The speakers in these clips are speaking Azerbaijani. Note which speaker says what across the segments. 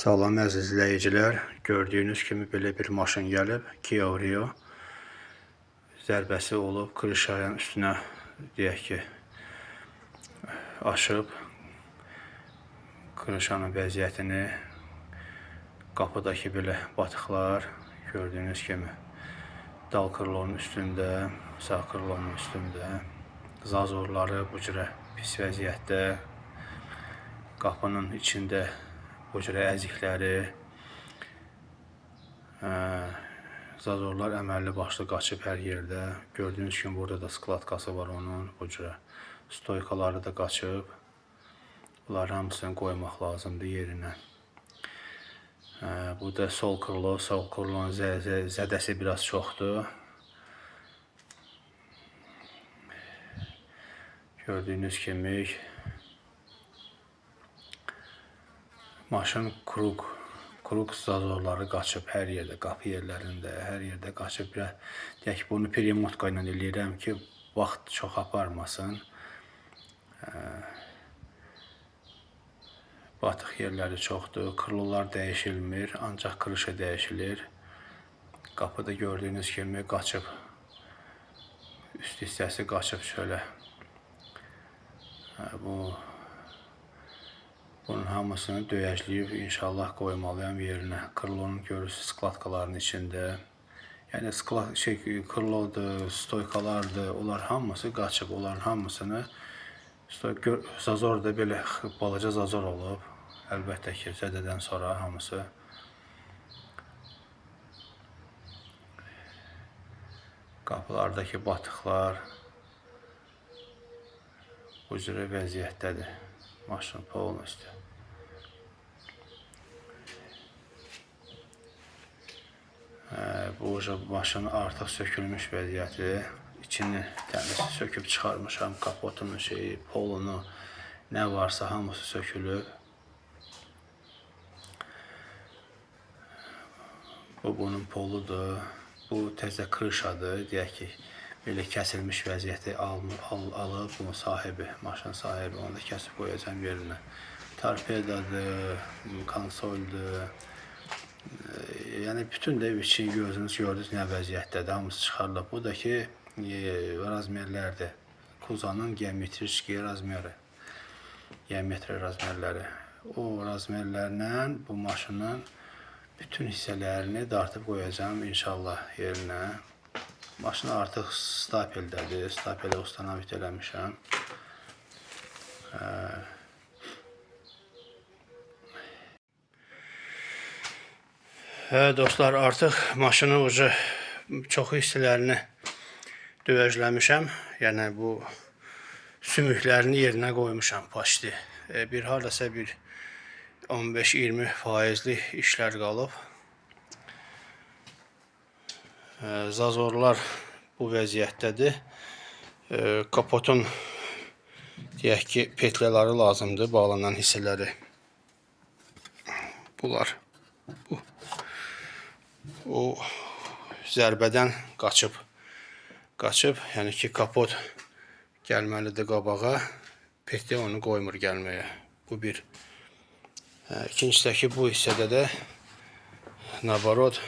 Speaker 1: Salam əziz izləyicilər. Gördüyünüz kimi belə bir maşın gəlib. Kia Rio. Zərbəsi olub, krişanın üstünə deyək ki, aşıb. Krişanın vəziyyətini, qapıdakı belə batıqlar gördüyünüz kimi dal krılonun üstündə, sağ krılonun üstündə, zazorları bu cürə pis vəziyyətdə, qapının içində bu cürə əzikləri, zazorlar əməlli başlı qaçıb hər yerdə. Gördüyünüz kimi burada da skladkası var onun, bu cürə stoykaları da qaçıb. Bunların hamısını qoymaq lazımdır yerinə. Bu da sol krilo, sol krılonun zədəsi biraz çoxdur. Gördüyünüz kimi maşın kruk zazorları qaçıb hər yerdə, qapı yerlərində, hər yerdə qaçıb. Deyək ki, bunu perimotka ilə eləyirəm ki, vaxt çox aparmasın. Batıq yerləri çoxdur, krılolar dəyişilmir, ancaq krışa dəyişilir. Qapıda gördüyünüz kimi qaçıb, üst hissəsi qaçıb şöyle. Bunun hamısını döyəcləyib inşallah qoymalıyam yerinə. Krılonun görürsünüz skladkaların içində. Yəni krılodur, stoykalardır, onlar hamısı qaçıb. Onların hamısını zazor da belə balaca zazor olub. Əlbəttə ki, zədədən sonra hamısı. Qapılardakı batıqlar bu cürə vəziyyətdədir. Maşın polностью. Bu maşının artıq sökülmüş vəziyyəti. İçini təmiz söküb çıxarmışam. Kapotunu, şeyi, polunu, nə varsa hamısı sökülüb. Bu bunun poludur. Bu təzə krışadır. Deyək ki, belə kəsilmiş vəziyyəti alıb bunun sahibi, maşın sahibi, onu da kəsib qoyacağam yerinə. Torpedadır, konsoldur. Yəni bütün də içi gözünüz gördünüz nə vəziyyətdədir, hamısı çıxarılıb. Bu da ki razmerlərdir. Kuzanın geometriki razmeri. Geometri razmerləri. O razmerlərlə bu maşının bütün hissələrini dartıb qoyacağam inşallah yerinə. Maşın artıq stapeldədir. Stapelə ustanovit eləmişəm. Dostlar, artıq maşının ucu çoxu hissələrini döyəcləmişəm. Yəni bu sümüklərini yerinə qoymuşam paçdi. Bir hardasa bir 15-20 faizlik işlər qalıb. Zazorlar bu vəziyyətdədir. Kapotun deyək ki, petlələri lazımdır, bağlanan hissələri. Bunlar. Bu. O zərbədən qaçıb. Qaçıb, yəni ki, kapot gəlməlidir qabağa. Petlə onu qoymur gəlməyə. Bu bir. İkincisi də ki, bu hissədə də nabarot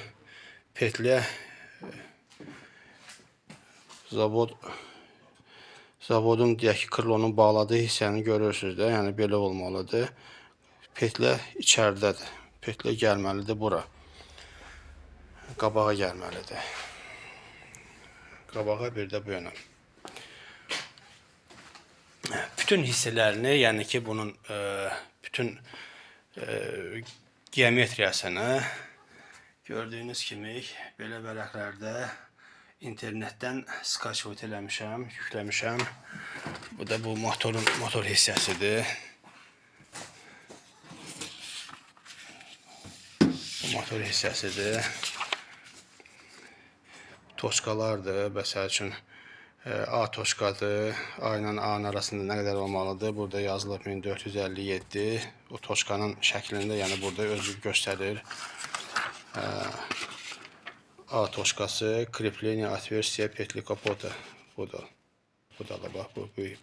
Speaker 1: petlə zavodun deyək ki, krılonun bağladığı hissəni görürsünüz də, yəni belə olmalıdır. Petlə içəridədir. Petlə gəlməlidir bura. Qabağa gəlməlidir. Qabağa bir də bu yana. Bütün hissələrini, yəni ki, bunun bütün geometriyasını gördüyünüz kimi belə vərəqlərdə internetdən skaçvat eləmişəm, yükləmişəm. Bu da bu motorun motor hissəsidir. Bu motor hissəsidir. Toçkalardır. Məsəl üçün A toçkadır. A ilə A-nın arasında nə qədər olmalıdır? Burada yazılıb 1457. O toçkanın şəklində, yəni burada özü göstərir. A toçkası, krepleniya, atversiya, petli kapota. Bu da. Bu da bax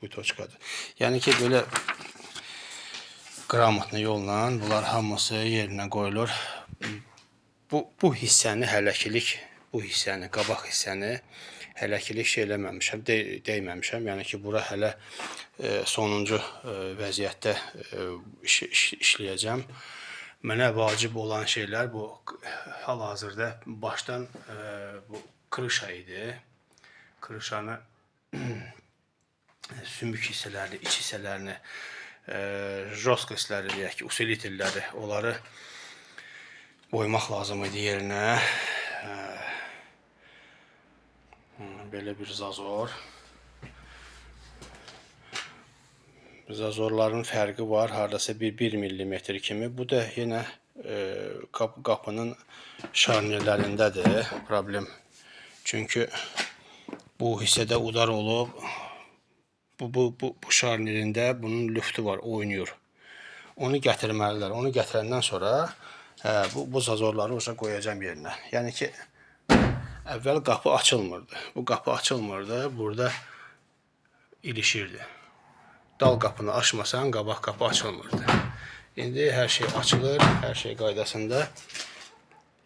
Speaker 1: bu toçkadır. Yəni ki belə Qramotlu yolla bunlar hamısı yerinə qoyulur. Bu hissəni hələkilik, bu hissəni, qabaq hissəni hələkilik şey eləməmişəm, dəyməmişəm. Yəni ki, bura hələ sonuncu vəziyyətdə işləyəcəm. Mənə vacib olan şeylər bu hal-hazırda başdan bu krışa idi. Krışanı sümük hissələrini, iç hissələrini, jostkosləri deyək ki, usilitelləri, onları qoymaq lazım idi yerinə. Belə bir zazor. Zazorların fərqi var, hardasa bir 1 millimetr kimi. Bu da yenə qapının şarnirlərindədir problem. Çünki bu hissədə udar olub. Bu şarnirində bunun lüfti var, oynayır. Onu gətirməlidirlər. Onu gətirəndən sonra bu zazorları uşaq qoyacağam yerinə. Yəni ki, əvvəl qapı açılmırdı. Bu qapı açılmırdı, burada ilişirdi. Dal qapını açmasan, qabaq qapı açılmırdı. İndi hər şey açılır, hər şey qaydasında.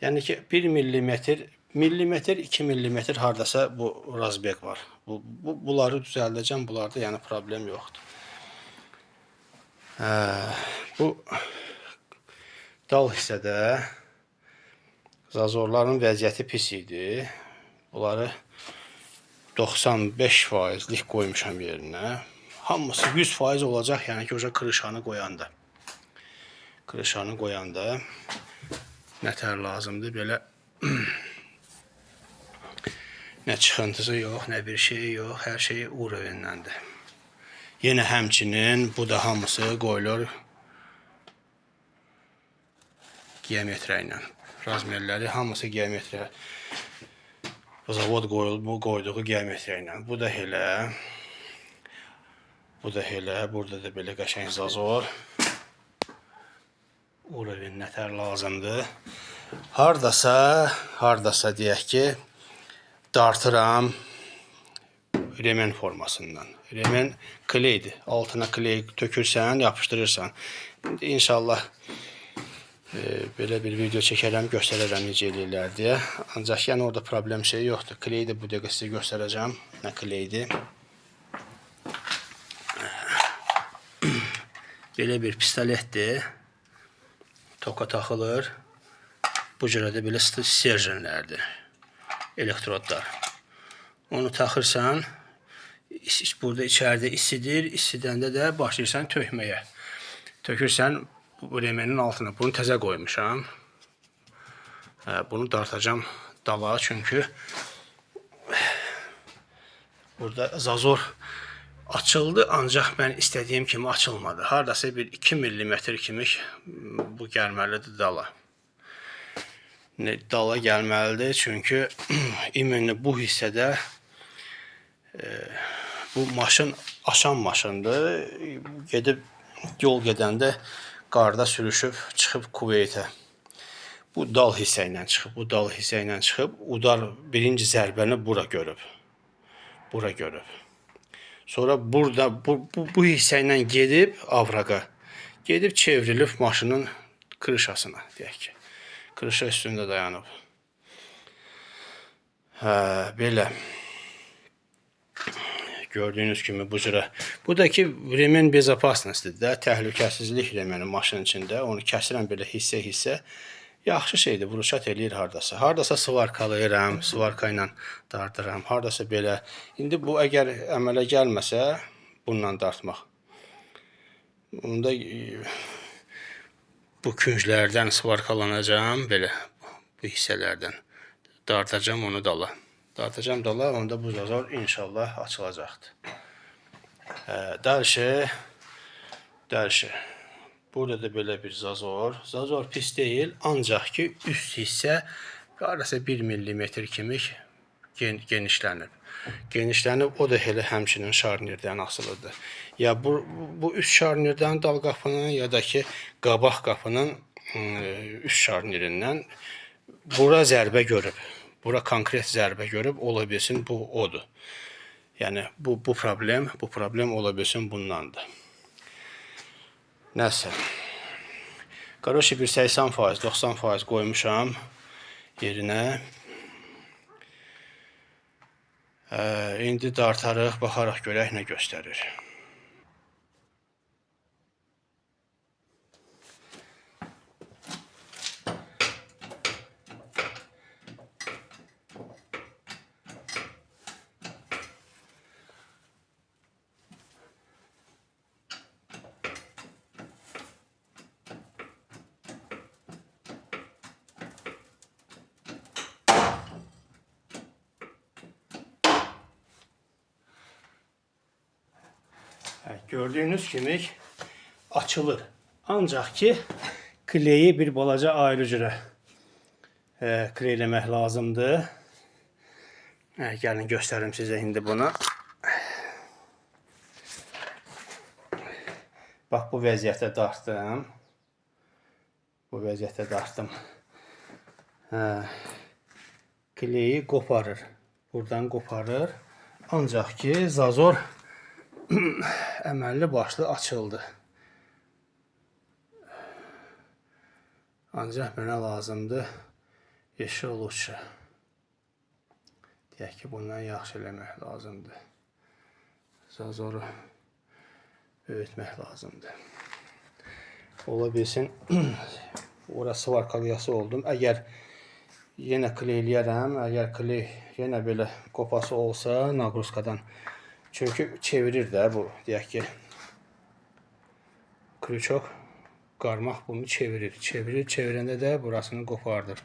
Speaker 1: Yəni ki, 1 millimetr, millimetr, 2 millimetr hardasa bu razbek var. Bunları düzəldəcəm, bunlarda yəni problem yoxdur. Bu dal hissədə zazorların vəziyyəti pis idi. Bunları 95%lik qoymuşam yerinə. Hamısı 100% olacaq, yəni ki, oca krışanı qoyanda. Krışanı qoyanda nətər lazımdır belə nə çıxıntısı yox, nə bir şey yox, hər şey urovendəndir. Yenə həmçinin bu da hamısı qoyulur geometriya ilə. Razmerləri hamısı geometriya. Bu zavod qoyulub, bu qoyduğu geometriya ilə. Bu da elə. Bu da elə. Burada da belə qəşəng zazor. Urovin nətər lazımdır. Hardasa deyək ki, dartıram remen formasından. Remen kleydir. Altına kley tökürsən, yapışdırırsan. İndi inşallah belə bir video çəkərəm, göstərərəm necə eləyirlər deyə. Ancaq yəni orada problem şey yoxdur. Kley də bu dəqiqə sizə göstərəcəm. Nə kleydir. Belə bir pistoletdir. Toka taxılır. Bu cürə də belə sterjenlərdir. Elektrodlar. Onu taxırsan, burada içəridə isidir. İsidəndə də başlayırsan tökməyə. Tökürsən bu remenin altına. Bunu təzə qoymuşam. Bunu dartacam dala, çünki burada zazor açıldı, ancaq mən istədiyim kimi açılmadı. Hardasa bir 2 millimetr kimi bu gəlməlidir dala. Dala gəlməlidir, çünki iminli bu hissədə bu maşın aşan maşındır. Gedib yol gedəndə qarda sürüşüb çıxıb Kuveytə. Bu dal hissə ilə çıxıb, bu dal hissə ilə çıxıb, udar birinci zərbəni bura görüb. Bura görüb. Sonra burada bu hissə ilə gedib avraqa. Gedib çevrilib maşının krışasına, deyək ki. Krışa üstündə dayanıb. Hə, belə. Gördüyünüz kimi bu cürə. Bu da ki remen bezopasnosdur da, təhlükəsizlik remeni maşının içində. Onu kəsirəm belə hissə-hissə. Yaxşı şeydir, vuruşat eləyir hardasa. Hardasa svarkalayıram, svarka ilə dartıram. Hardasa belə. İndi bu əgər əmələ gəlməsə, bununla dartmaq. Onda bu künclərdən svarkalanacağam, belə bu hissələrdən. Dartacağam onu dala. Dartacağam dala, onda bu zazor inşallah açılacaqdır. Dərşi. Burada da belə bir zazor. Zazor pis deyil, ancaq ki, üst hissə hardasa 1 millimetr kimi genişlənib. Genişlənib, o da elə həmçinin şarnirdən asılıdır. Ya bu üst şarnirdən dal qapının, ya da ki, qabaq qapının üst şarnirindən bura zərbə görüb. Bura konkret zərbə görüb, ola bilsin bu odur. Yəni bu problem ola bilsin bundandır. Nəsə. Qaroşi bir 80%, 90% qoymuşam yerinə. İndi dartarıq, baxaraq görək nə göstərir. Gördüyünüz kimi açılır. Ancaq ki, kleyi bir balaca ayrı cürə kleyləmək lazımdır. Gəlin göstərim sizə indi bunu. Bax, bu vəziyyətdə dartdım. Bu vəziyyətdə dartdım. Kleyi qoparır. Buradan qoparır. Ancaq ki, zazor əməlli başlı açıldı. Ancaq mənə lazımdır yeşil uçu. Deyək ki, bundan yaxşı eləmək lazımdır. Zazoru böyütmək lazımdır. Ola bilsin, ora svarkalyası oldum. Əgər yenə kleyləyərəm, əgər kley yenə belə qopası olsa naqruskadan. Çünki çevirir də bu, deyək ki, krüçok qarmaq bunu çevirir. Çevirir, çevirəndə də burasını qopardır.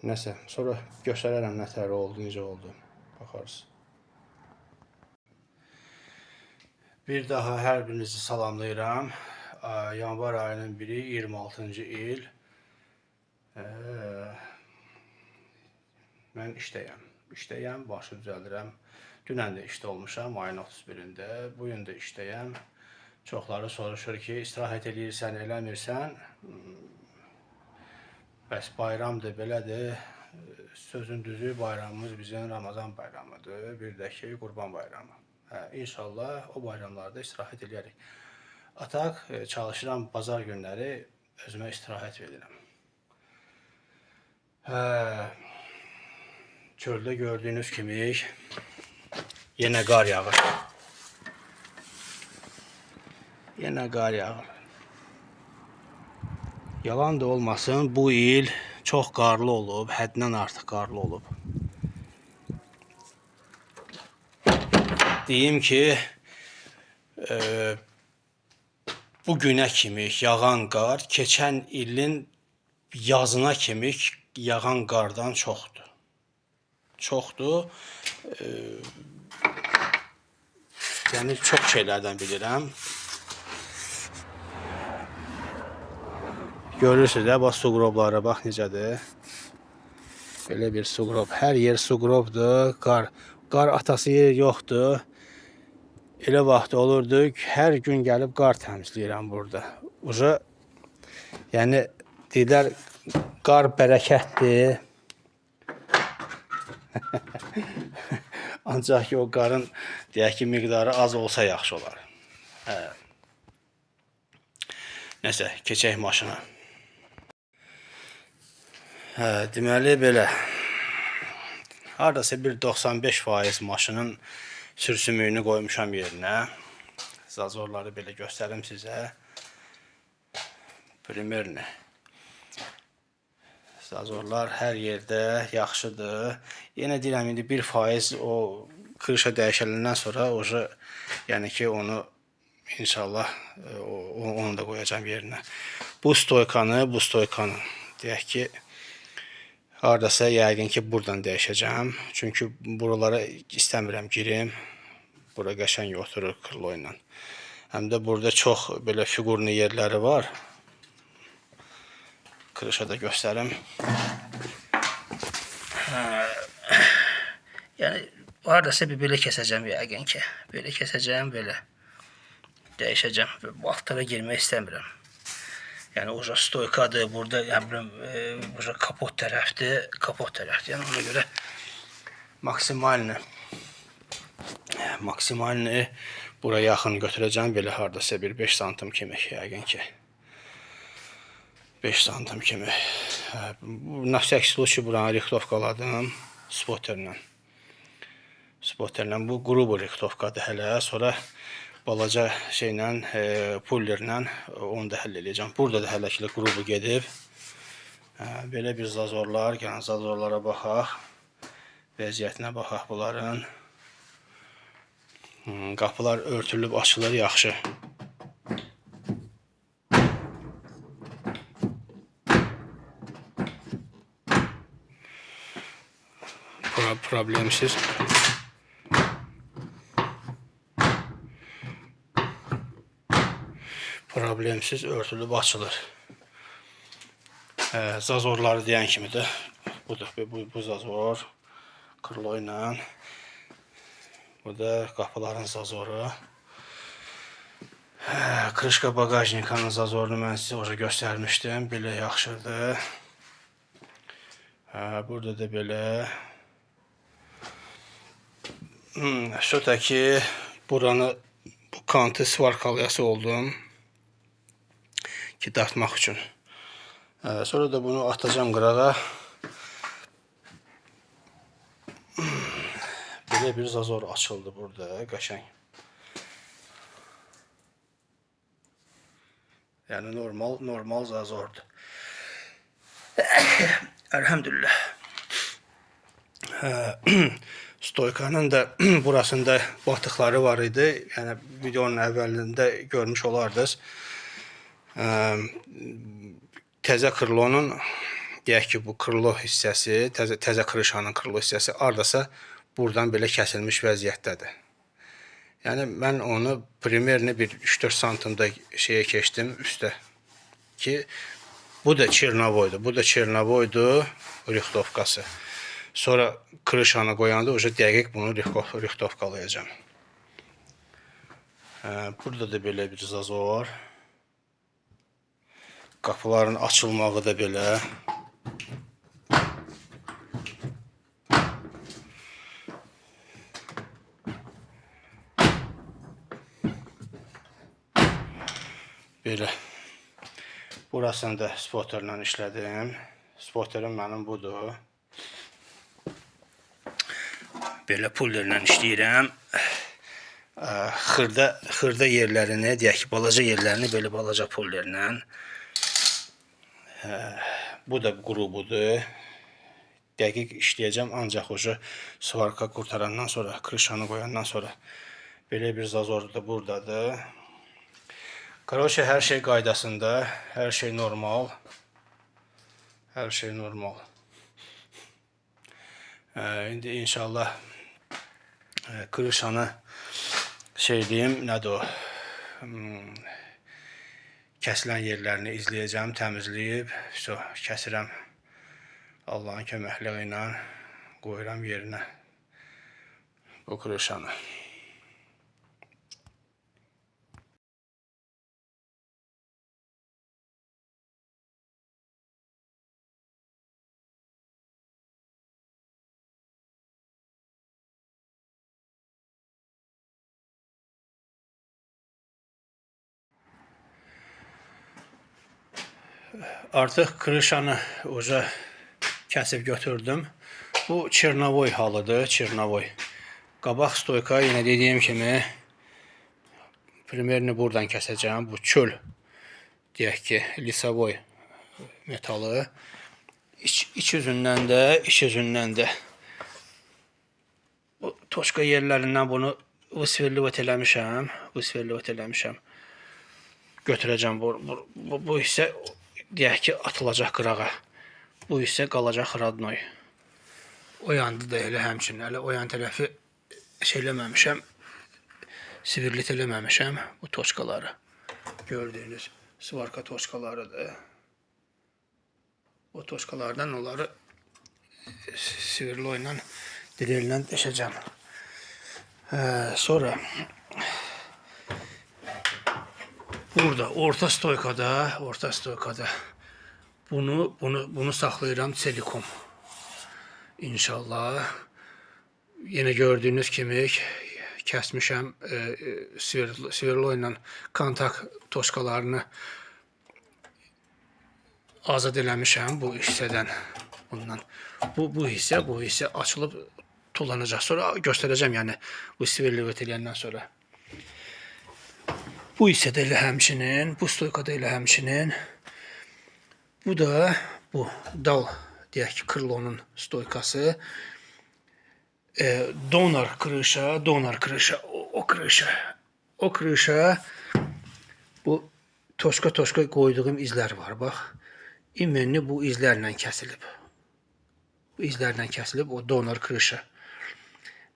Speaker 1: Nəsə, sonra göstərərəm nə tər oldu, necə oldu. Baxarız. Bir daha hər birinizi salamlayıram. Yanvar ayının 1-i, 26-cı il. Mən işdəyəm. İşdəyəm, başı düzəldirəm. Dünən də işdə olmuşam, ayın 31-də. Bu gün də işdəyəm. Çoxları soruşur ki, istirahət eləyirsən, eləmirsən. Bəs bayramdır, belədir. Sözün düzü, bayramımız bizim Ramazan bayramıdır. Bir də ki, Qurban bayramı. İnşallah o bayramlarda istirahət eləyərik. Ataq, çalışıram bazar günləri özümə istirahət verirəm. Çöldə gördüyünüz kimi yenə qar yağır. Yenə qar yağır. Yalan da olmasın, bu il çox qarlı olub, həddindən artıq qarlı olub. Deyim ki, bu günə kimi yağan qar keçən ilin yazına kimi yağan qardan çoxdur. Çoxdur. Yəni çox şeylərdən bilirəm. Görürsünüz də, bax suqroblara bax necədir. Belə bir suqrob. Hər yer suqrobdur. Qar atası yer yoxdur. Elə vaxt olurdu ki, hər gün gəlib qar təmizləyirəm burada. Uca, yəni deyirlər qar bərəkətdir. Ancaq ki, o qarın deyək ki, miqdarı az olsa yaxşı olar. Hə. Nəsə, keçək maşına. Hə, deməli belə. Hardasa bir 95% maşının sürsümüyünü qoymuşam yerinə. Zazorları belə göstərim sizə. Primerni. Zazorlar hər yerdə yaxşıdır. Yenə deyirəm, indi 1% o krişa dəyişəlindən sonra oja, yəni ki, onu inşallah onu da qoyacağam yerinə. Bu stoykanı deyək ki, hardasa yəqin ki, buradan dəyişəcəm. Çünki buralara istəmirəm girim. Bura qəşəng oturur krilo ilə. Həm də burada çox belə fiqurlu yerləri var. Krişa da göstərim. Yəni hardasa bir belə kəsəcəm yəqin ki. Belə kəsəcəm, belə dəyişəcəm. Bu altlara girmək istəmirəm. Yəni oca stoykadır, burada yəni, oca kapot tərəfdir, kapot tərəfdir. Yəni ona görə maksimalni Bura yaxın götürəcəm, belə hardasa bir 5 santim kimi yəqin ki. 5 santim kimi. Na всякий случай buranı rixtovkaladım spotterlə. Spotterlə bu qrubu rixtovkadır hələ. Sonra balaca şeylə, pullerlə onu da həll eləyəcəm. Burada da hələ ki qrubu gedib. Belə bir zazorlar, yəni zazorlara baxaq. Vəziyyətinə baxaq bunların. Qapılar örtülüb açılır yaxşı. Problemsiz. Problemsiz örtülüb açılır. Zazorları deyən kimi də budur. Bu zazor krilo ilə. Bu da qapıların zazoru. Krışka bagajnikanın zazorunu mən sizə orada göstərmişdim. Belə yaxşıdır. Burada da belə. Şuradakı buranı, bu kantı svarkalayası oldum ki, dartmaq üçün. Sonra da bunu atacağım qırağa. Belə bir zazor açıldı burada, qəşəng. Yəni normal zazordur. Elhamdülillah. Stoykanın da burasında batıqları var idi. Yəni videonun əvvəlində görmüş olardınız. Təzə krılonun, deyək ki, bu krılo hissəsi, təzə krışanın krılo hissəsi hardasa buradan belə kəsilmiş vəziyyətdədir. Yəni mən onu primerini bir 3-4 santimdə şeyə keçdim üstə ki, bu da çernovoydu. Bu da çernovoydu rixtovkası. Sonra krışanı qoyanda uca dəqiq bunu rixtovkalayacağam. Burada da belə bir zazor. Qapıların açılmağı da belə. Belə. Burasını da spotterlə işlədim. Spotterim mənim budur. Belə pullerlə işləyirəm. Xırda yerlərini, deyək ki, balaca yerlərini belə balaca pullerlə. Bu da qrubudur. Dəqiq işləyəcəm, ancaq o svarka qurtarandan sonra, krışanı qoyandan sonra belə bir zazor da buradadır. Karoçe, hər şey qaydasında, hər şey normal. Hər şey normal. İndi inşallah krışanı şey deyim, nədir o? Kəsilən yerlərini izləyəcəm, təmizləyib, kəsirəm. Allahın köməkliyi ilə qoyuram yerinə bu krışanı. Artıq krışanı uca kəsib götürdüm. Bu çernovoy halıdır, çernovoy. Qabaq stoyka yenə dediyim kimi primerini buradan kəsəcəm. Bu çöl, deyək ki, lisavoy metalı. İç üzündən də bu toşka yerlərindən bunu vısverlivat eləmişəm. Vısverlivat eləmişəm. Götürəcəm bu hissə, deyək ki, atılacaq qırağa. Bu hissə qalacaq radnoy. O yandı da elə həmçinin. Hələ o yan tərəfi şey eləməmişəm, sivirlit eləməmişəm bu toçkaları. Gördüyünüz svarka toçkalarıdır. O toçkalardan onları sivirli ilə, direllə deşəcəm. Sonra burada orta stoykada bunu saxlayıram çelikom. İnşallah. Yenə gördüyünüz kimi kəsmişəm. Sverlo ilə kontakt toşkalarını azad eləmişəm bu hissədən bundan. Bu hissə açılıb tullanacaq. Sonra göstərəcəm, yəni bu sverlivet eləyəndən sonra. Bu hissədə elə həmçinin, bu stoykada elə həmçinin. Bu da bu dal deyək ki, krılonun stoykası. Donor krışa, donor krışa, o krışa, o krışa bu toşka qoyduğum izlər var, bax. İmmenli bu izlərlə kəsilib. Bu izlərlə kəsilib o donor krışa.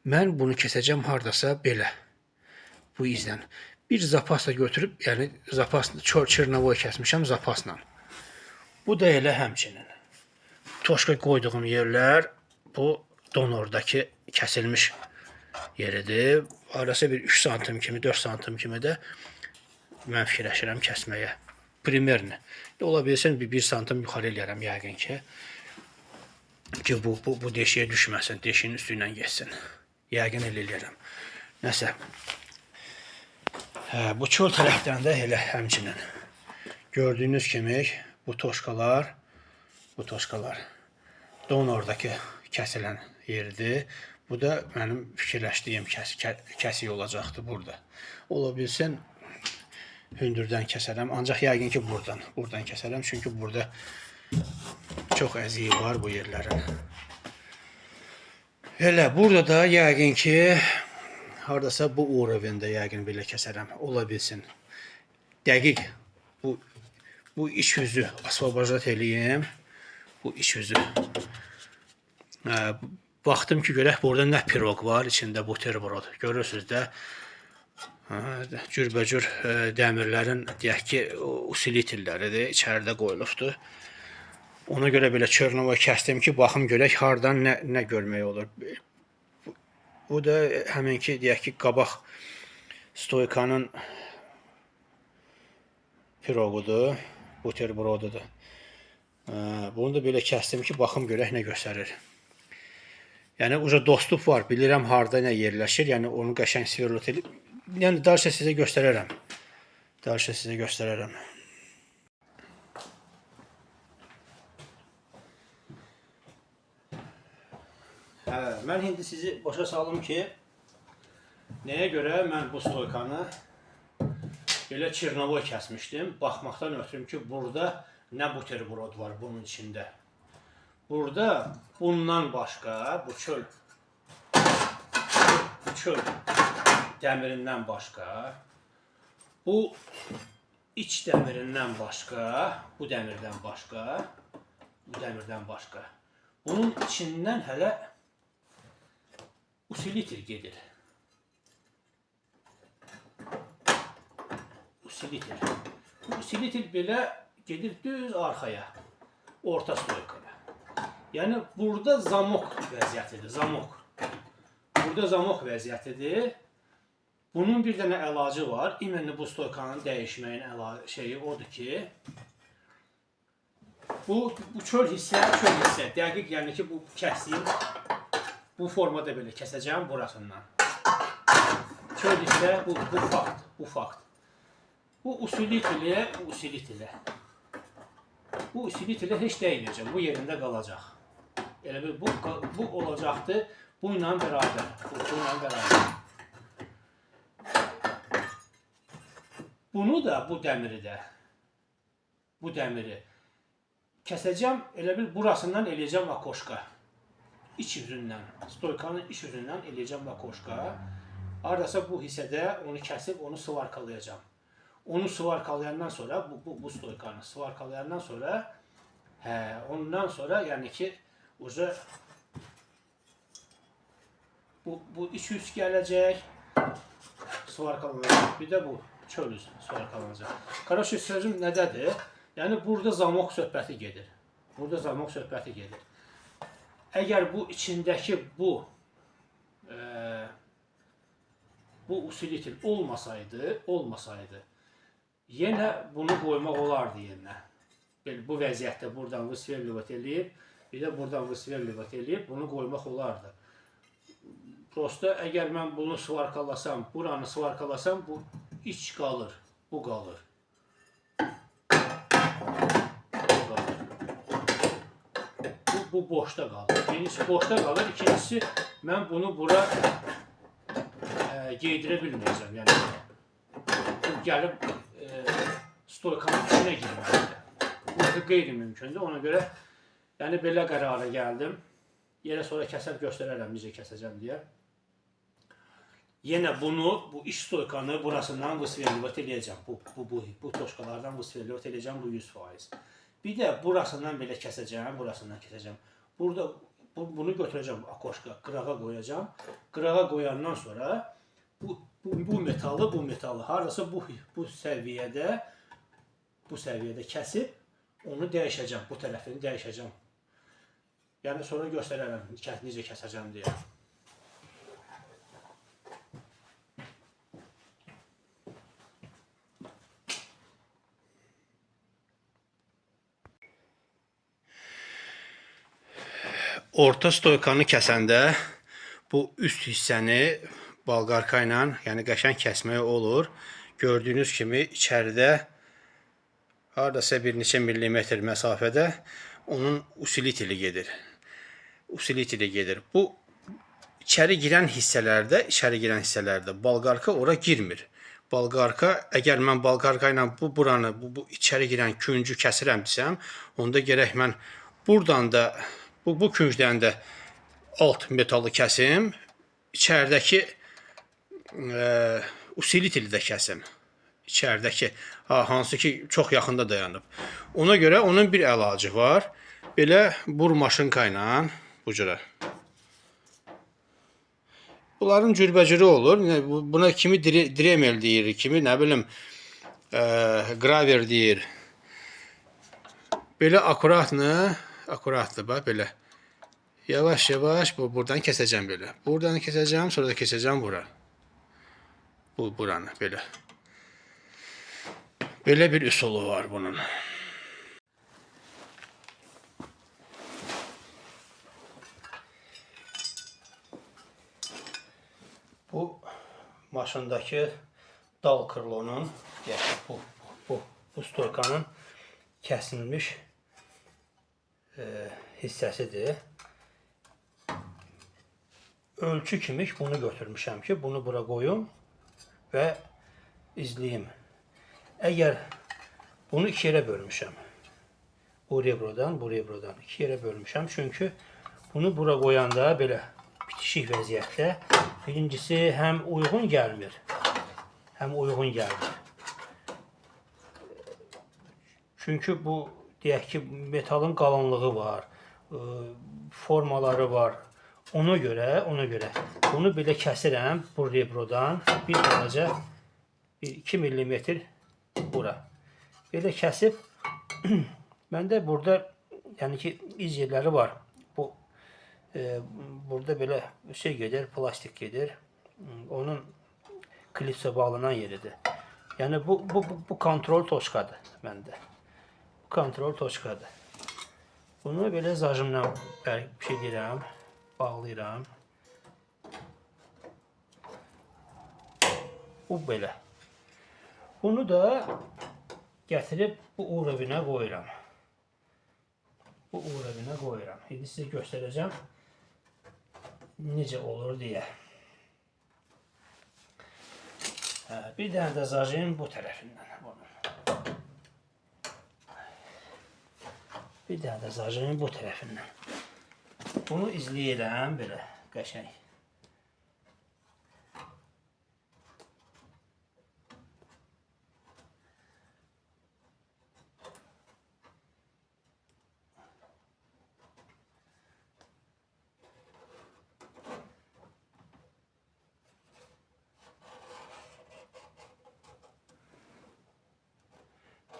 Speaker 1: Mən bunu kəsəcəm hardasa belə. Bu izlə. Bir zapas da götürüb, yəni zapas çernovoy kəsmişəm zapasla. Bu da elə həmçinin. Toşka qoyduğum yerlər bu donordakı kəsilmiş yeridir. Arası bir 3 santim kimi, 4 santim kimi də mən fikirləşirəm kəsməyə. Primerni. Ola bilsin bir 1 santim yuxarı eləyərəm yəqin ki. Ki bu deşiyə düşməsin, deşiyin üstü ilə getsin. Yəqin elə eləyərəm. Nəsə. Hə, bu çöl tərəfdən də elə həmçinin. Gördüyünüz kimi bu toşkalar, bu toşkalar donordakı kəsilən yeridir. Bu da mənim fikirləşdiyim kəsik olacaqdı burada. Ola bilsin hündürdən kəsərəm. Ancaq yəqin ki buradan kəsərəm. Çünki burada çox əziyi var bu yerlərin. Elə burada da yəqin ki hardasa bu urovində yəqin belə kəsərəm. Ola bilsin. Dəqiq bu iç yüzü asfalbajat eləyim. Bu iç yüzü. Baxdım ki, görək burada nə piroq var içində buterbrod. Görürsünüz də cürbəcür dəmirlərin deyək ki, usilitelləridir, içəridə qoyulubdur. Ona görə belə çernovoy kəsdim ki, baxım görək hardan nə görmək olur. Bu da həminki deyək ki, qabaq stoykanın piroqudur, buterbrodudur. Bunu da belə kəsdim ki, baxım görək nə göstərir. Yəni uca dostluq var, bilirəm harda nə yerləşir. Yəni onu qəşəng sverlot edib. Yəni darşa sizə göstərərəm. Darşa sizə göstərərəm. Hə, mən indi sizi başa salım ki, nəyə görə mən bu stoykanı belə çernovoy kəsmişdim. Baxmaqdan ötürüm ki, burada nə buterbrod var bunun içində. Burada bundan başqa, bu çöl dəmirindən başqa, bu iç dəmirindən başqa, bu dəmirdən başqa, bu dəmirdən başqa. Bunun içindən hələ usiliter gedir. Usiliter. Bu usiliter belə gedir düz arxaya, orta stoykaya. Yəni burada zamok vəziyyətidir, zamok. Burada zamok vəziyyətidir. Bunun bir dənə əlacı var. İmенно bu stoykanın dəyişməyin şeyi odur ki, bu çöl hissə, çöl hissə. Dəqiq yəni ki, bu kəsdiyim, bu formada belə kəsəcəm burasından. Çöl hissə, bu fakt, bu fakt. Bu usilitili, bu usilitili. Bu usilitili heç dəyməyəcəm, bu yerində qalacaq. Elə bil bu olacaqdır, bununla bərabər, bununla bərabər. Bunu da, bu dəmiri də, bu dəmiri kəsəcəm, elə bil burasından eləyəcəm akoşka. İç yüzündən, stoykanın iç yüzündən eləyəcəm akoşka. Hardasa bu hissədə onu kəsib, onu svarkalayacağam. Onu svarkalayandan sonra, bu stoykanı svarkalayandan sonra, hə, ondan sonra, yəni ki, uca bu iç üst gələcək, svarkalanacaq. Bir də bu çöl üst svarkalanacaq. Qaroşi, sözüm nədədir? Yəni burada zamok söhbəti gedir. Burada zamok söhbəti gedir. Əgər bu içindəki bu usiliter olmasaydı, yenə bunu qoymaq olardı yerinə. Belə bu vəziyyətdə buradan vısverlivat eləyib, bir də buradan vısverlivat eləyib, bunu qoymaq olardı. Prosta əgər mən bunu svarkalasam, buranı svarkalasam, bu iç qalır, bu qalır. Bu qalır. Bu boşda qalır. Birincisi boşda qalır, ikincisi mən bunu bura geydirə bilməyəcəm. Yəni bu gəlib stoykanın içinə girməlidir. Bu qeyri-mümkündür. Ona görə yəni belə qərara gəldim. Yenə sonra kəsəb göstərərəm necə kəsəcəm deyə. Yenə bunu, bu iç stoykanı burasından vısverliyot eləyəcəm. Bu toşkalardan vısverliyot eləyəcəm, bu 100%. Bir də burasından belə kəsəcəm, burasından kəsəcəm. Burada bunu götürəcəm akoşka, qırağa qoyacağam. Qırağa qoyandan sonra bu metalı hardasa bu səviyyədə kəsib onu dəyişəcəm. Bu tərəfini dəyişəcəm. Yəni sonra göstərərəm necə kəsəcəm deyə. Orta stoykanı kəsəndə bu üst hissəni balqarka ilə, yəni qəşəng kəsmək olur. Gördüyünüz kimi içəridə hardasa bir neçə millimetr məsafədə onun usiliteli gedir. Usiliteli gedir. Bu içəri girən hissələrdə balqarka ora girmir. Balqarka, əgər mən balqarka ilə bu buranı, bu içəri girən küncü kəsirəmdisə, onda gərək mən buradan da bu küncdən də alt metalı kəsim, içəridəki usiliteli də kəsim. İçəridəki, hansı ki çox yaxında dayanıb. Ona görə onun bir əlacı var. Belə bur maşınka ilə bu cürə. Bunların cürbəcürü olur. Buna kimi Dremel deyir, kimi nə bilim graver deyir. Belə akuratlı bax belə. Yavaş-yavaş buradan kəsəcəm belə. Buradan kəsəcəm, sonra da kəsəcəm bura. Buranı belə. Belə bir üsulu var bunun. Bu maşındakı dal krlonun, yəni bu stoykanın kəsilmiş hissəsidir. Ölçü kimi bunu götürmüşəm ki, bunu bura qoyum və izləyim. Əgər bunu iki yerə bölmüşəm. Bu rebrodan, bu rebrodan iki yerə bölmüşəm. Çünki bunu bura qoyanda belə bitişik vəziyyətdə birincisi həm uyğun gəlmir, həm uyğun gəlmir. Çünki bu, deyək ki, metalın qalınlığı var, formaları var. Ona görə bunu belə kəsirəm bu rebrodan bir balaca 1-2 millimetr bura. Belə kəsib məndə burada yəni ki iz yerləri var. Bu burada belə şey gedir, plastik gedir. Onun klipsə bağlanan yeridir. Yəni bu kontrol toşkadır məndə. Bu kontrol toşkadır. Bunu belə zajımla bir şey deyirəm, bağlayıram. Bu belə. Bunu da gətirib bu urovinə qoyuram. Bu urovinə qoyuram. İndi sizə göstərəcəm necə olur deyə. Bir dənə də zajim bu tərəfindən bunun. Bir dənə də zajim bu tərəfindən. Bunu izləyirəm belə qəşəng.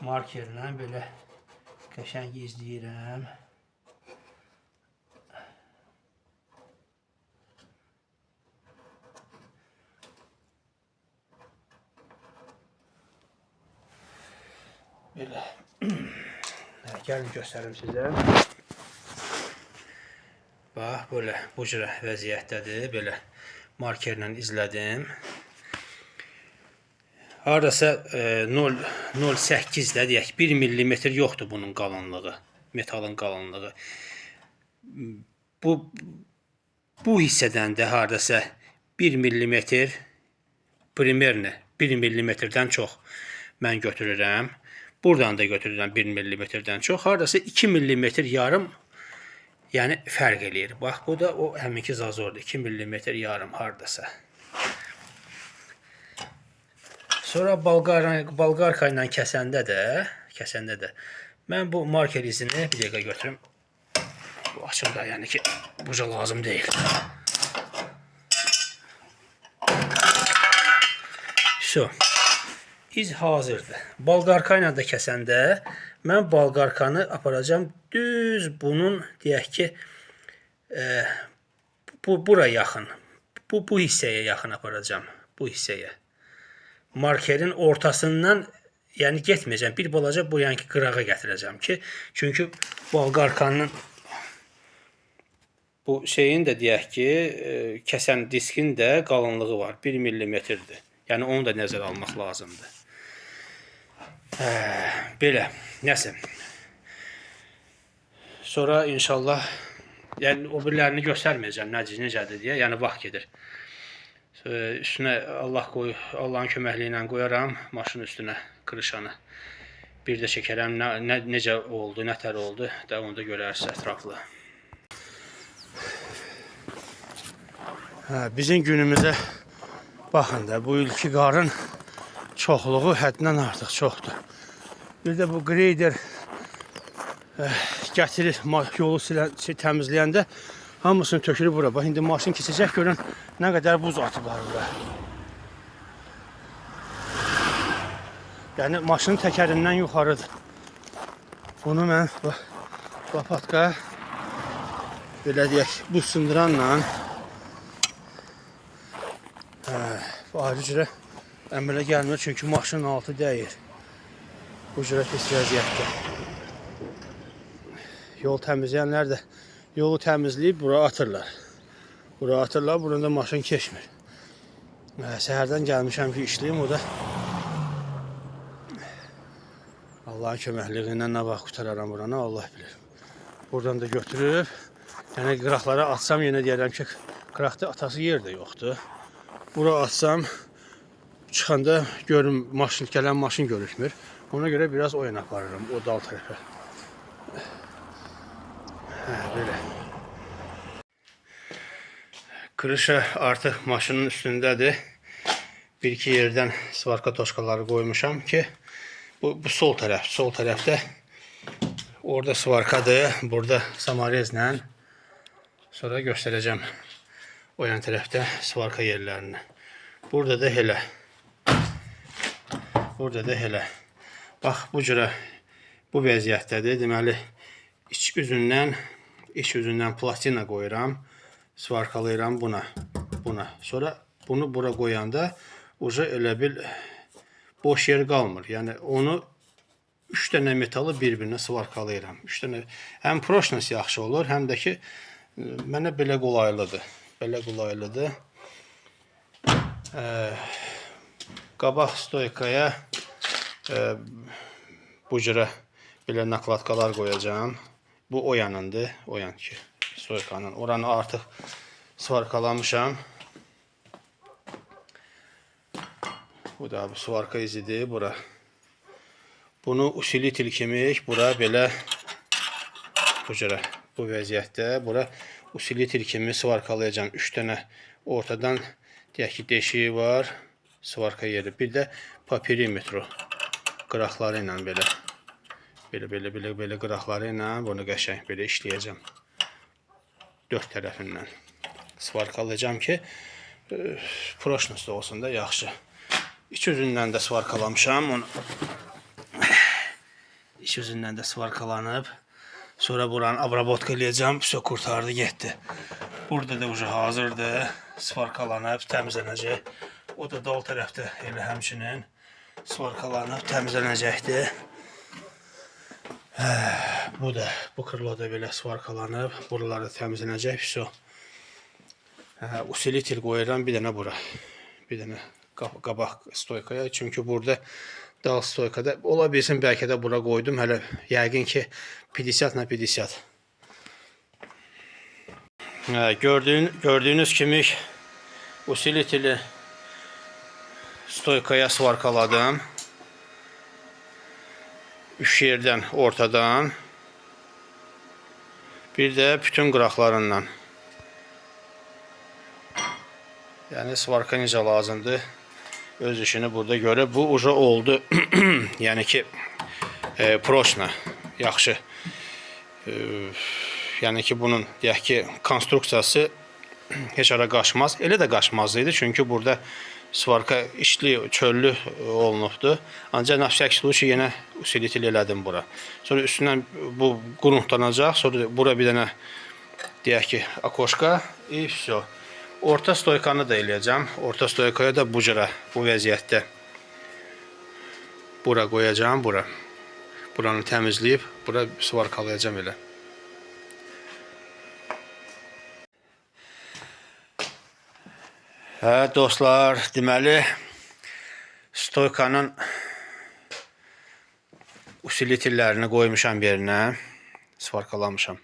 Speaker 1: Markerlə belə qəşəng izləyirəm. Belə. Gəlin göstərim sizə. Bax, belə, bu cürə vəziyyətdədir, belə. Markerlə izlədim. Hardasa 0,08 də deyək, 1 millimetr yoxdur bunun qalınlığı, metalın qalınlığı. Bu hissədən də hardasa 1 millimetr primerni 1 millimetrdən çox mən götürürəm. Buradan da götürürəm 1 millimetrdən çox. Hardasa 2 millimetr yarım, yəni fərq eləyir. Bax, bu da o həminki zazordur. 2 millimetr yarım hardasa. Sonra bolqarka ilə kəsəndə də mən bu marker izini bir dəqiqə götürüm. Bu açım da, yəni ki, buca lazım deyil. So, iz hazırdır. Bolqarka ilə də kəsəndə mən bolqarkanı aparacağam düz bunun, deyək ki, bura yaxın. Bu hissəyə yaxın aparacağam. Bu hissəyə. Markerin ortasından, yəni getməyəcəm. Bir balaca bu yəni ki, qırağa gətirəcəm ki, çünki bolqarkanın bu şeyin də deyək ki, kəsən diskin də qalınlığı var. 1 millimetrdir. Yəni onu da nəzərə almaq lazımdır. Belə, nəsə. Sonra inşallah, yəni o birilərini göstərməyəcəm necədir deyə, yəni vaxt gedir. Üstünə Allahın köməkliyi ilə qoyaram maşının üstünə krışanı. Bir də çəkərəm necə oldu, nə tər oldu da onu da görərsiniz ətraflı. Hə, bizim günümüzə baxın da, bu ilki qarın çoxluğu həddindən artıq çoxdur. Bir də bu greyder gətirir, yolu təmizləyəndə hamısını tökülür bura. Bax, indi maşın keçəcək, görün nə qədər buz atıblar bura. Yəni, maşının təkərindən yuxarıdır. Bunu mən lapatka, belə deyək, buz sındıranla ayrı cürə əmələ gəlmir, çünki maşının altı dəyir. Bu cürə pis vəziyyətdə. Yol təmizləyənlər də yolu təmizləyib bura atırlar. Bura atırlar, buradan da maşın keçmir. Səhərdən gəlmişəm ki, işləyim, o da Allahın köməkliyi ilə nə vaxt qutararam buranı, Allah bilir. Buradan da götürüb, yəni qıraqlara atsam, yenə deyərəm ki, qıraqda atası yer də yoxdur. Bura atsam, çıxanda görüm, gələn maşın görükmür. Ona görə biraz o yana aparıram, o dal tərəfə. Hə, belə. Krışa artıq maşının üstündədir. Bir-iki yerdən svarka toşkaları qoymuşam ki, bu sol tərəf, sol tərəfdə orada svarkadır, burada samarezlə. Sonra göstərəcəm o yan tərəfdə svarka yerlərini. Burada da elə. Burada da elə. Bax, bu cürə bu vəziyyətdədir. Deməli, iç üzündən plastina qoyuram, svarkalayıram buna. Sonra bunu bura qoyanda uca elə bil boş yer qalmır. Yəni onu 3 dənə metalı bir-birinə svarkalayıram. 3 dənə həm proşnost yaxşı olur, həm də ki mənə belə qolaylıdır. Belə qolaylıdır. Qabaq stoykaya bu cürə belə nakladkalar qoyacağam. Bu o yanındır, o yan ki stoykanın. Oranı artıq svarkalamışam. Bu da bu svarka izidir bura. Bunu usilitil kimi bura belə bu cürə bu vəziyyətdə bura usilitil kimi svarkalayacağam. 3 dənə ortadan deyək ki deşiyi var, svarka yeri. Bir də papirimetru qıraqları ilə belə belə qıraqları ilə bunu qəşəng belə işləyəcəm. 4 tərəfindən svarkalayacağam ki proşnost olsun da yaxşı. İç üzündən də svarkalamışam onu. İç üzündən də svarkalanıb. Sonra buranı abrabotka eləyəcəm. Vəsə qurtardı, getdi. Burada da ucu hazırdır. Svarkalanıb, təmizlənəcək. O da dal tərəfdə elə həmçinin svarkalanıb, təmizlənəcəkdir. Bu da, bu kırlo da belə svarkalanıb. Buralar da təmizlənəcək. Vəsə. Usilitel qoyuram bir dənə bura. Bir dənə qabaq stoykaya. Çünki burada dal stoykada ola bilsin bəlkə də bura qoydum. Hələ yəqin ki 50 na 50. Gördüyünüz kimi usiliteli stoykaya svarkaladım. 3 yerdən ortadan. Bir də bütün qıraqlarından. Yəni svarka necə lazımdır? Öz işini burada görür. Bu uca oldu. Yəni ki proçna, yaxşı. Yəni ki bunun deyək ki konstruksiyası heç ara qaçmaz. Elə də qaçmaz idi. Çünki burada svarka işli, çöllü olunubdur. Ancaq na всякий случай yenə usilitel elədim bura. Sonra üstündən bu qruntlanacaq. Sonra bura bir dənə deyək ki akoşka и всё. Orta stoykanı da eləyəcəm. Orta stoykaya da bu cürə, bu vəziyyətdə bura qoyacağam, bura. Buranı təmizləyib, bura svarkalayacağam elə. Hə, dostlar, deməli stoykanın usilitellərini qoymuşam yerinə, svarkalamışam.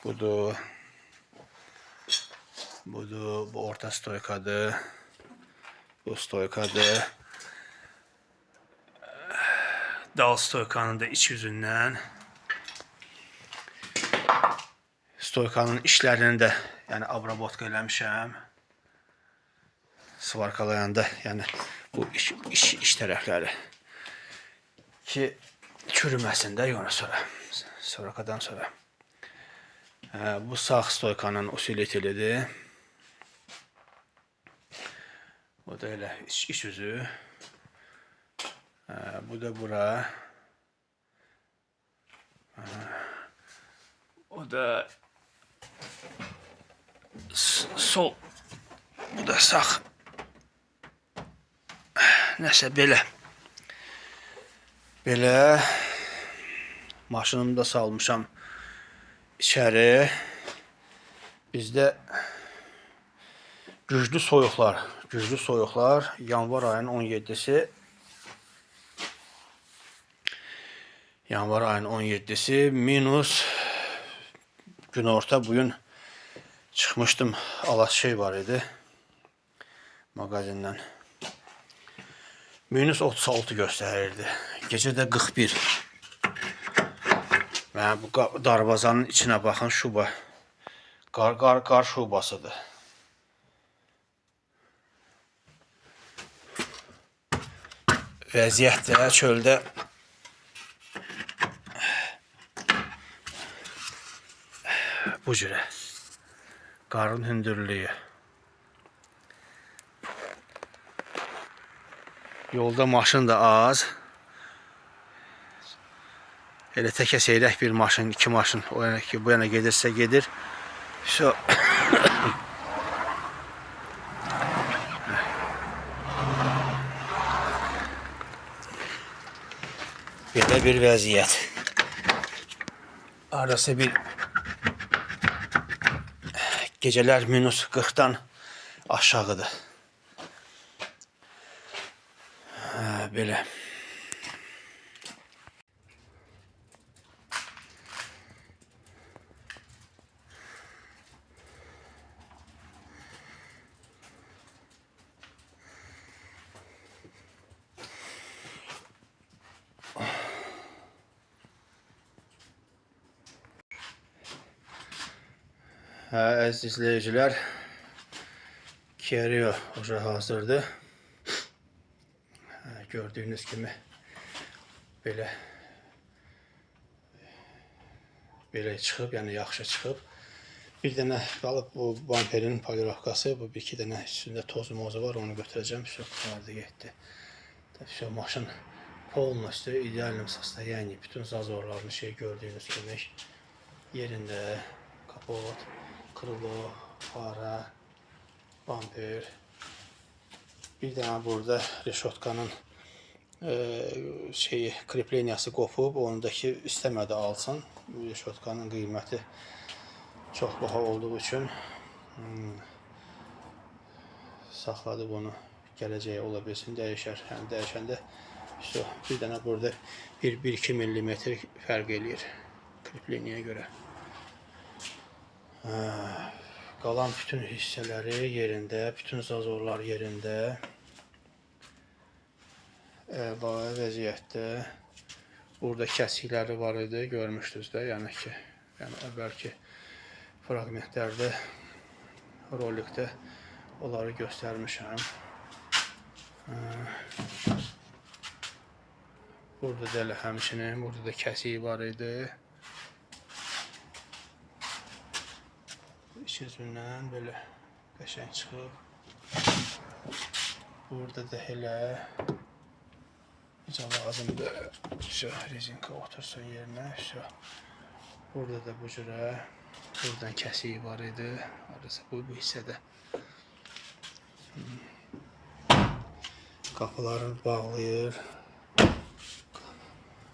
Speaker 1: Budur. Budur, bu orta stoykadır. Bu stoykadır. Dal stoykanın da iç yüzündən. Stoykanın işlərini də yəni abrabotka eləmişəm. Svarkalayanda, yəni bu iş tərəfləri ki çürüməsin də ona sonra, svarkadan sonra. Bu sağ stoykanın usilitelidir. Bu da elə iç üzü. Bu da bura. O da sol. Bu da sağ. Nəsə belə. Belə. Maşınımı da salmışam içəri. Bizdə güclü soyuqlar. Güclü soyuqlar. Yanvar ayının 17-si. Yanvar ayının 17-si minus günorta bugün çıxmışdım. Alas şey var idi mağazindən. Minus 36 göstərirdi. Gecə də 41. Mənə bu darvazanın içinə baxın, şuba. Qar şubasıdır. Vəziyyət də çöldə bu cürə. Qarın hündürlüyü. Yolda maşın da az. Elə təkə seyrək bir maşın, iki maşın o yana ki, bu yana gedirsə gedir. Şu belə bir vəziyyət. Arası bir gecələr minus 40-dan aşağıdır. Belə. Hə, əziz izləyicilər, Kia Rio uca hazırdır. Hə, gördüyünüz kimi belə çıxıb, yəni yaxşı çıxıb. Bir dənə qalıb bu bamperin polirovkası, bu bir iki dənə üstündə toz mozu var, onu götürəcəm. Vəsə, qurtardı, getdi. Vəsə, maşın polностью idealным состоянии. Bütün zazorlarını şey gördüyünüz kimi yerində, kapot, krilo, fara, bamper. Bir dənə burada reşotkanın şeyi krepleniyası qopub, ondakı istəmədi alsın. Reşotkanın qiyməti çox baha olduğu üçün Saxladı bunu. Gələcəyə ola bilsin, dəyişər. Yəni dəyişəndə işte, bir dənə burada 1-2 millimetr fərq eləyir kripleniyə görə. Qalan bütün hissələri yerində, bütün zazorlar yerində. Əla vəziyyətdə. Burada kəsikləri var idi, görmüşdünüz də, yəni ki, yəni əvvəlki fraqmentlərdə, rolikdə onları göstərmişəm. Burada da elə həmçinin, burada da kəsiyi var idi. İç üzündən belə qəşəng çıxıb. Burada da elə necə lazımdır. Vso, rezinka otursun yerinə. Vso. Burada da bu cürə buradan kəsiyi var idi. Hardasa bu hissədə. Qapılarını bağlayır.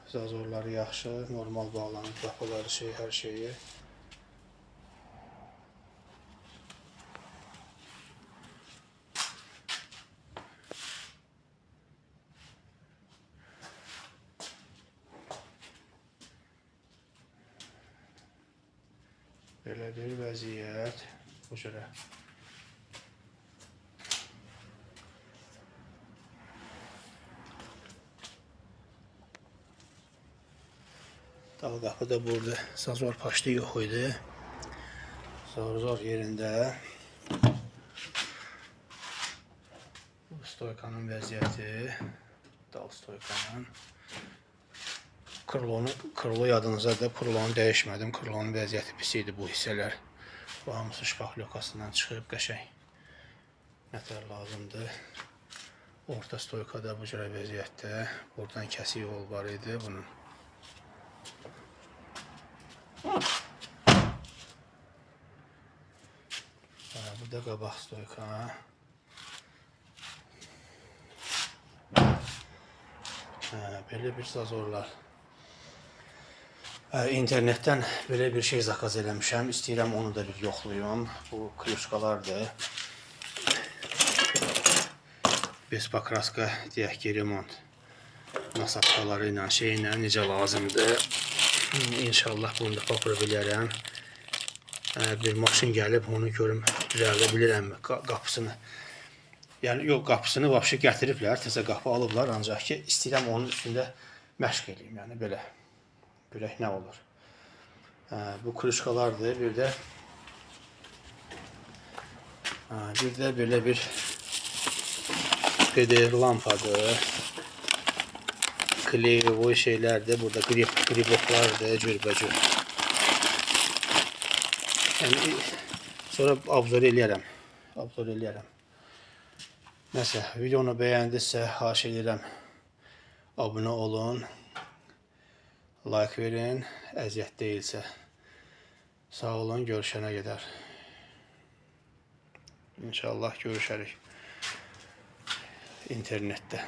Speaker 1: Zazorları yaxşı, normal bağlanır qapıları, şey, hər şeyi. Belə bir vəziyyət bu cürə. Dal qapı da burada. Zazor paşdı yox idi. Zor yerində. Bu stoykanın vəziyyəti. Dal stoykanın. Krilo yadınızdadır. Krılonu dəyişmədim. Krılonun vəziyyəti pis idi bu hissələr. Bu hamısı şpaklyokasından çıxıb qəşəng. Nətər lazımdır. Orta stoykada bu cürə vəziyyətdə. Buradan kəsik yol var idi bunun. Bu da qabaq stoyka. Belə bir zazorlar. İnternetdən belə bir şey zakaz eləmişəm. İstəyirəm onu da bir yoxlayım. Bu klüşkalardır. Bez pakraska, deyək ki, remont nasatkaları ilə, şeylə necə lazımdır. İnşallah bunu da paprov eləyərəm. Bir maşın gəlib, onu görüm düzəldə bilirəmmi qapısını. Yəni yox, qapısını vəbşi gətiriblər, təzə qapı alıblar, ancaq ki, istəyirəm onun üstündə məşq eləyim, yəni belə. Görək nə olur. Bu klüşkalardır. Bir də belə bir PDR lampadır. Kleyovoy şeylərdir. Burada griboklardır, cürbəcür. Yəni sonra obzor eləyərəm. Obzor eləyərəm. Nəsə, videonu bəyəndinizsə, xahiş edirəm abunə olun. Like verin, əziyyət deyilsə. Sağ olun, görüşənə qədər. İnşallah görüşərik internetdə.